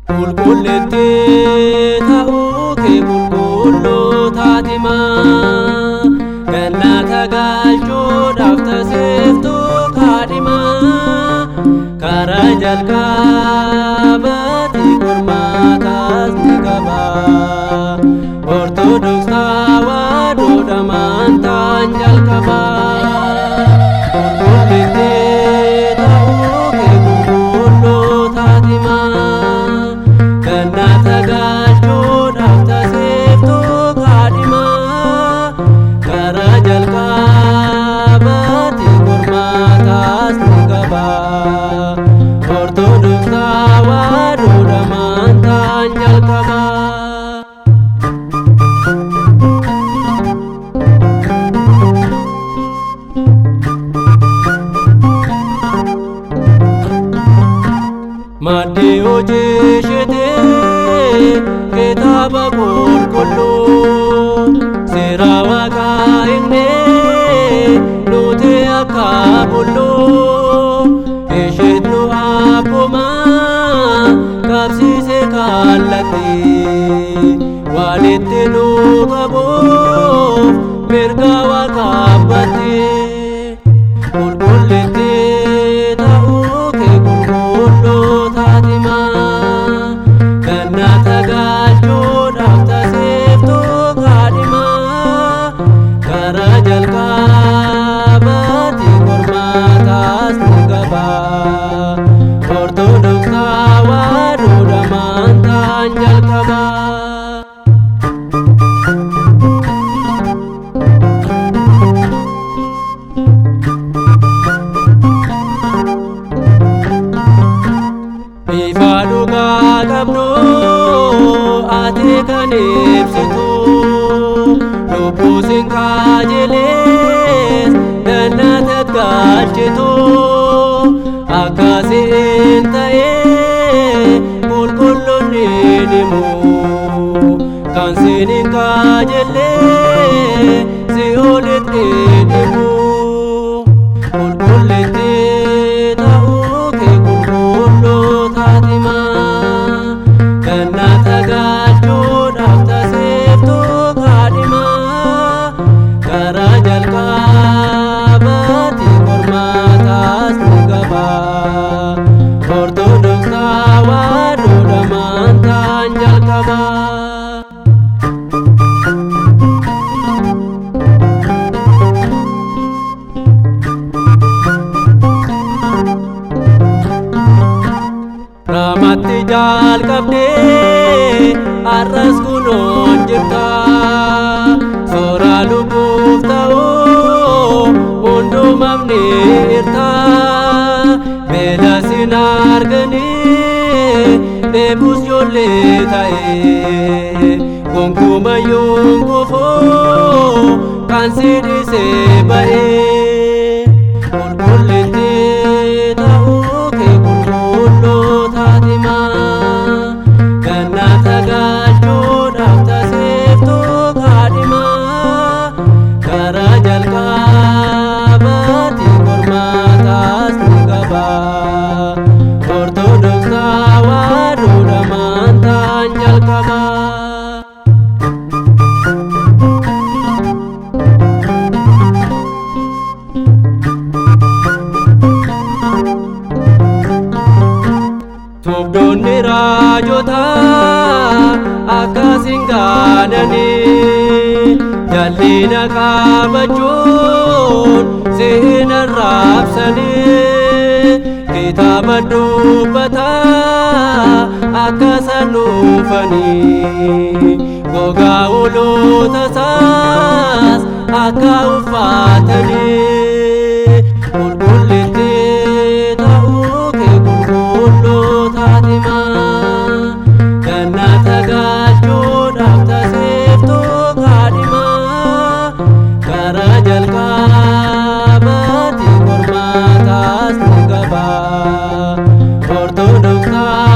Qulqulleetti ta'uu kee qulqulloota himaa, gannata galchuudhaaf taasiftuu kaadhimaa, karaa jalqabaati qormaataas ni qaba. Ortodoks Tawaahidoodha amantaan jalqaba. Qulqulleetti ta'uu kee qulqulloota himaa, gannata galchuudhaaf taasiftuu kaadhimaa, karaa jalqabaati qormaataas ni qaba. Ortodoks Tawaahidoodha amantaan jalqaba. Maddii hojii isheetii kitaaba qulqulluu, seera waaqaa inni nuti akka bullu, isheet nu abbuma qabsiise kallattii walitti nu qabuuf mirga waaqa abbatti. Qulqulleetti ta'uu kee qulqulloota himaa, gannata galchuudhaaf taasiftuu kaadhimaa, karaa jalqabaati qormaataas ni qaba. Ortodoks Tawaahidoodha amantaan jalqaba. Ifa dhugaa qabdu ati kan ibsitu, lubbuu siin qajeelees gannata galchitu, akkasiin ta'ee qulqulloonni himu, kan siin hin qajeelle si'oolitti dhimu. Qulqulleetti ta'uu kee qulqulloota himaa, gannata galchuudhaaf taasiftuu kaadhimaa, karaa jalqabaati qormaataas ni qaba. Ortodoks Tawaahidoodha amantaan jalqaba. Ramatti jalqabdee har'as kunoon jirta, soora lubbuuf ta'uu hundumaaf ni hirta, beela sin arganii dheebus ijoollee ta'ee gonkumayyuu hin kufuu kan si dhiisee ba'ee. Qulqulleetti ta'uu kee qulqulloota himaa, gannata galchuudhaaf taasiftuu kaadhimaa, karaa jalqabaati qormaataas ni qaba. Ortodoks Tawaahidoodha amantaan jalqaba. Sobdoonni raajota akkas hin gaananii, jal'ina qabachuun si hin arraabsanii, kitaaba dubbataa akka isaan nuufanii, gogaa hoolota isaas akka uffatanii. Qulqulleetti ta'uu kee qulqulloota himaa, ኦርቶዶክስ።